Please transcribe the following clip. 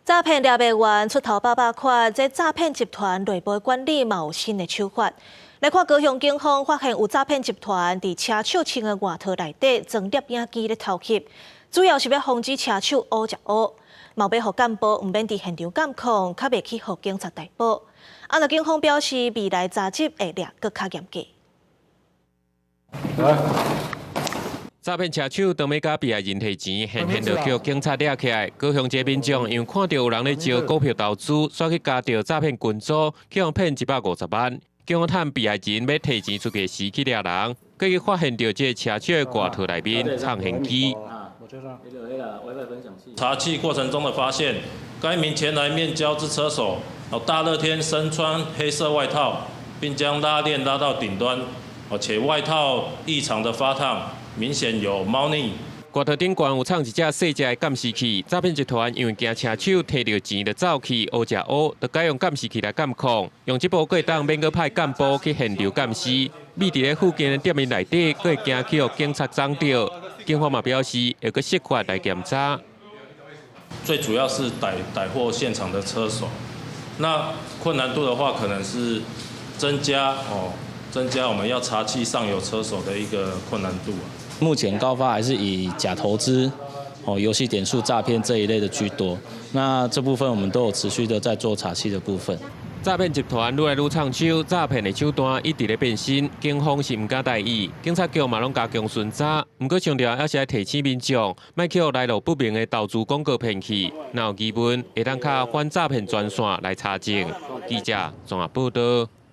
詐騙掠袂完，出頭百百款，這詐騙集團內部管理嘛有新的手法。來看高雄警方發現有詐騙集團佇車手穿的外套內底裝攝影機咧偷翕，主要是欲防止車手烏食烏，嘛欲予幹部毋免佇現場監控，較袂去予警察逮捕。啊，若警方表示，未來查緝會掠閣較嚴格。來。詐騙車手當欲共被害人提錢，現現就予警察掠起來。高雄這民眾因為看著有人咧招股票投資，煞去加著詐騙群組，去予騙150萬。警方趁被害人欲提錢出去時去掠人，閣去發現著這个車手的外套內面藏現機。查緝過程中的發現，該名前來面交之車手，大熱天身穿黑色外套，並將拉鏈拉到頂端，且外套異常的發燙。明顯有貓膩。外套頂懸有藏一隻細隻的監視器，詐騙集團因為驚車手提著錢就走去烏食烏，就改用監視器來監控，用這步閣會當免閣派幹部去現場監視，覕佇咧附近的店面內底，閣會驚去予警察摠著。警方嘛表示會閣設法來檢查。最主要是逮逮獲現場的車手，那困難度的話，可能是增加哦，增加我們要查緝上游車手的一個困難度。目前高發還是以假投資、哦遊戲點數詐騙這一類的居多。那這部分我們都有持續的在做查緝的部分。詐騙集團愈來愈創手，詐騙的手段一直咧變新，警方是毋敢大意，警察局嘛攏加強巡查。毋過強調，猶是愛提醒民眾，莫去予來路不明的投資廣告騙去。若有疑問，會當敲反詐騙專線來查證。記者綜合報導。